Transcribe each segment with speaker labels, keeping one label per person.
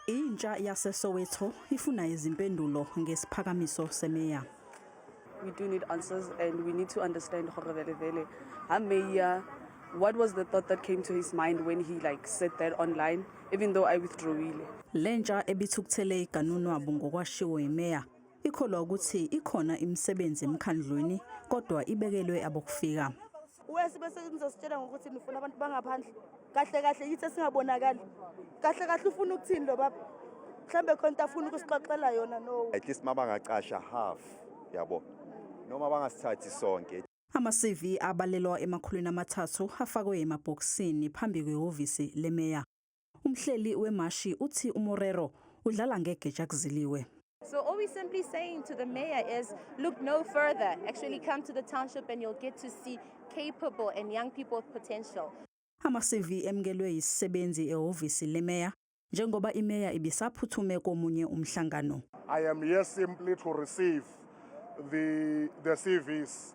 Speaker 1: Intsha yaseSoweto ifuna izimpendulo ngesiphakamiso semeya.
Speaker 2: We do need answers and we need to understand gore vele vele ha mayor, what was the thought that came to his mind when he, like, said that online, even though I withdrawile.
Speaker 1: Lentsha ebithukuthele iganunwabo ngokwashiwo imeya ikholwa ukuthi ikhona imisebenzi emkhandlwini kodwa ibekelwe abokufika.
Speaker 3: Wesi bese nizositshela ngokuthi nifuna abantu bangaphandle. Kahle kahle yithi esingabonakali. Kahle kahle ufuna ukuthini lo baba? Mhlambe khona into afuna ukusixoxela yona, no.
Speaker 4: At least mabangacasha half, yabo, noma bangasithathi sonke.
Speaker 1: Ama-CV abalelwa 300 afakwe emabhokisini phambi kwehhovisi lemeya. Umhleli wemashi uthi uMorero udlala ngegeja kuziliwe.
Speaker 5: So all we're simply saying to the mayor is, look no further. Actually come to the township and you'll get to see capable and young people with potential.
Speaker 1: Ama-CV emukelwe yisisebenzi ehhovisi lemeya njengoba imeya ibisaphuthume komunye umhlangano.
Speaker 6: I am here simply to receive the CVs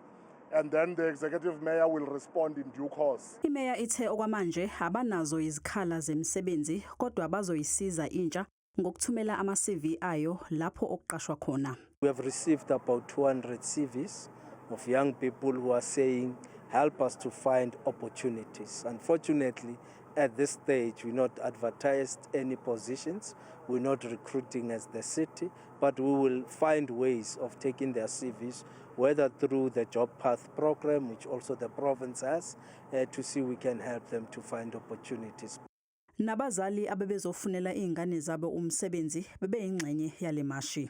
Speaker 6: and then the executive mayor will respond in due course.
Speaker 1: Imeya ithe okwamanje abanazo izikhala zemisebenzi kodwa bazoyisiza intsha ngokuthumela ama-CV ayo lapho okuqashwa khona.
Speaker 7: We have received about 200 CVs of young people who are saying, "Help us to find opportunities." Unfortunately, at this stage, we're not advertised any positions. We're not recruiting as the city, but we will find ways of taking their CVs, whether through the Job Path program, which also the province has, to see we can help them to find opportunities.
Speaker 1: Nabazali abebezofunela izingane zabo umsebenzi bebeyingxenye yale mashi.